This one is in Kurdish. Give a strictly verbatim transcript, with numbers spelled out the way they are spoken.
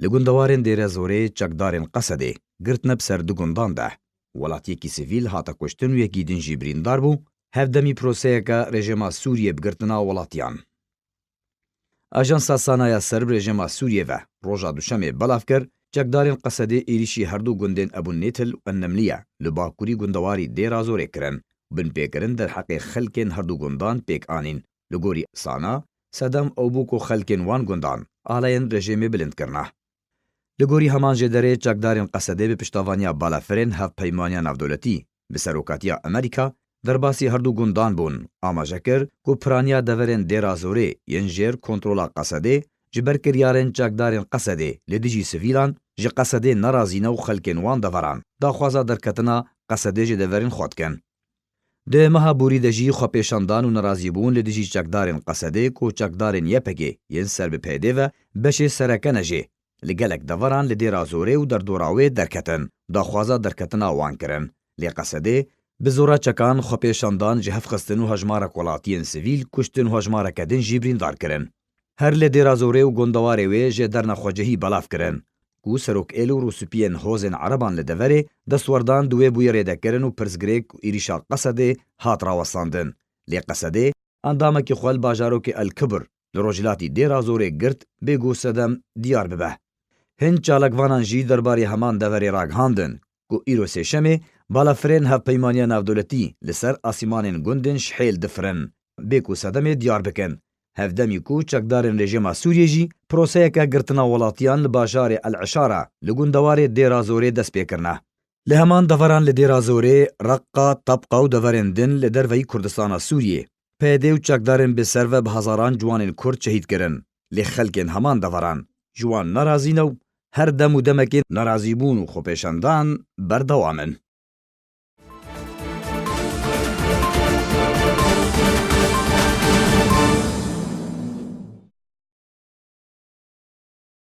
Li gundewarên Dêrezorê çekdarên Qesedê girtine bi ser du gundan de. Welatiyekî sivîl hate kuştin û yekî din jî birîndar bû. Hevdemî proseyeke rejîma Sûriyê bi girtina welatiyan. Ajansa Sana ya Serb rejîma Sûriyê ve roja Duşemê belav kir, çekdarên Qesedê êrîşî herdu gundên Ebû Nêtil û Ennemliye li bakurî gundewarî Dêra Zorê kirin. Binpêkirin derheqê xelkên herdu gundan pêk anîn. Li gorî Sana, sedem ew bû ku xelkên wan gundan aleyên rejîmê bilind kirine. Li gorî heman jêderê, çekdarên Qesedê bi piştavaniya balafirên Hevpeymaniya Navdewletî bi serokatiya Amerîka derbasî herdu gundan bûn. Amaje kir ku piraniya deverên Dêra Zorê yên jêr kontrola Qesedê ji ber kiryarên çekdarên Qesedê li dijî sivîlan ji Qesedê nerazî ne û xelkên wan deveran daxwaza derketina Qesedê ji deverên xwe dikin. Di meha borî de jî xwepêşandan û nerazîbûn li dijî çekdarên Qesedê ku çekdarên Y P G yên ser bi P Y D ve beşê sereke ne jê, li gelek deveran li Dêra Zorê û derdora wê derketin, daxwaza derketina wan kirin. Lê Qesedê bi zora çekan xwepêşandan ji hev xistin û hejmarek welatiyên sivîl kuştin û hejmareke din jî birîndar kirin. Her li Dêra Zorê û gundewarê wê jêderna xwecihî belav kirin ku serokêl û rûspiyên hozên ereban li deverê destwerdan di wê bûyerê de kirin û pirsgirêk û êrîşa Qesedê hat rawestandin. Lê Qesedê endamekî xwe li bajarokê El Kibir li rojhilatî Dêra Zorê girt, bêguh sedem diyar bibe. Hin çalakvanan jî derbarê heman deverê ragihandin ku îro Sêşemê balafirên Hevpeymaniya Navdewletî li ser asîmanên gundên Şihêl difirin, bê ku sedemê diyar bikin. Hevdemî ku çekdarên rejîma Sûriyê jî proseyeke girtina welatiyan li bajarê El Eşara li gundewarê Dêra Zorê dest pê kirine. Li heman deveran li Dêra Zorê, Reqqa, Tebqa û deverên din li derveyî Kurdistana Sûriyê, P Y D û çekdarên bi ser ve bi hezaran ciwanên Kurd şehîd kirin. Lê xelkên heman deveran ji wan nerazî ne û her dem û demekê nerazîbûn û xwepêşandan berdewam in.